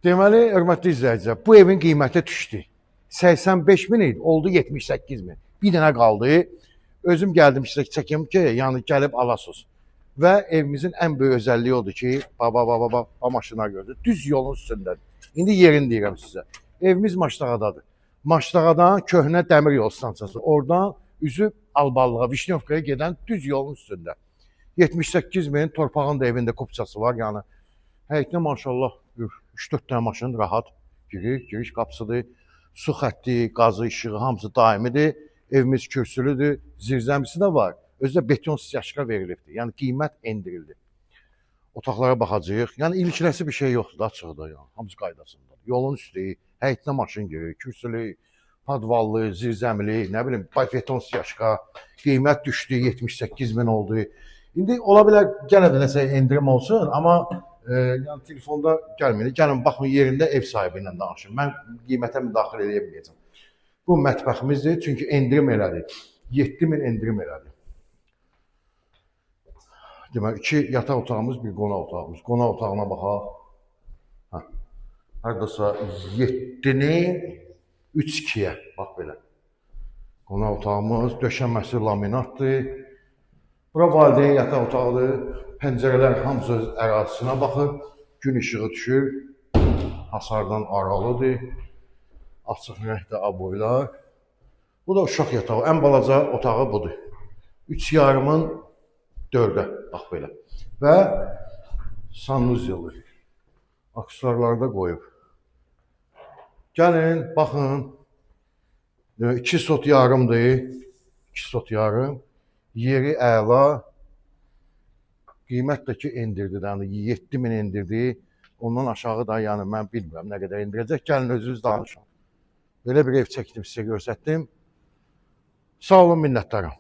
Deməli, hörmətli izləyicilər, bu evin qiyməti düşdü. 85 min idi, oldu 78 min. Bir dənə qaldı. Özüm gəldim sizə çəkim ki, yəni gəlib alasınız. Və evimizin ən böyük özəlliyi odur ki, baba, baba, baba, maşınlar gördü. Düz yolun üstündədir. İndi yerini deyirəm sizə. Evimiz Maşdağadadır. Maşdağadan köhnə dəmir yol stansiyası. Oradan üzü Alballığa, Vişnyovkaya gedən düz yolun üstündə. 78 min torpağın da evində kupçası var. Yəni həyətinə maşallah 3-4 dənə maşın rahat girir, giriş qapısıdır. Su xətti, qazı, işığı hamısı daimidir. Evimiz kürsülüdür, zirzəmisi də var. Özü də beton siyashka verilibdir. Yəni qiymət endirildi. Otaqlara baxacağıq. Yəni ilkiləsi bir şey yoxdur da açıqda yəni. Hamısı qaydasındadır. Yolun üstü, həyətinə maşın girir, kürsülü, podvallı, zirzəmili, nə bilim, beton siyashka. Qiymət düşdü, 78 min oldu. İndi ola bilər yenə də nəsə endirim olsun, amma yəni telefonda gəlmir. Gəlin baxın yerində ev sahibi ilə danışın. Mən qiymətə müdaxilə eləyə bilməyəcəm. Bu mətbəximizdir, çünki endirim elədi. 7 min endirim elədi. Deməli, iki yataq otağımız, bir qonaq otağımız. Qonaq otağına baxaq. Hə. Hardasa 7-ni 3-2-yə. Bax belə. Qonaq otağımız, döşəməsi laminatdır. Bura valideyn yataq otağıdır. Pəncərələr hamısı öz ərazisinə baxır. Gün işığı düşür. Hasardan aralıdır. Açıq rəngdə aboylar. Bu da uşaq yatağı. Ən balaca otağı budur. 3,5-ın 4-ə. Bax belə. Və sanuzeli. Aksesuarları da qoyub. Gəlin, baxın. 2 sot yarımdır. 2 sot yarım. Yeri əla. Qiymət də ki endirdi. Yəni 7 min endirdi. Ondan aşağı da yəni mən bilmirəm nə qədər endirəcək. Gəlin özünüz danışın. Belə bir ev çəkdim sizə göstərdim. Sağ olun, minnətdaram.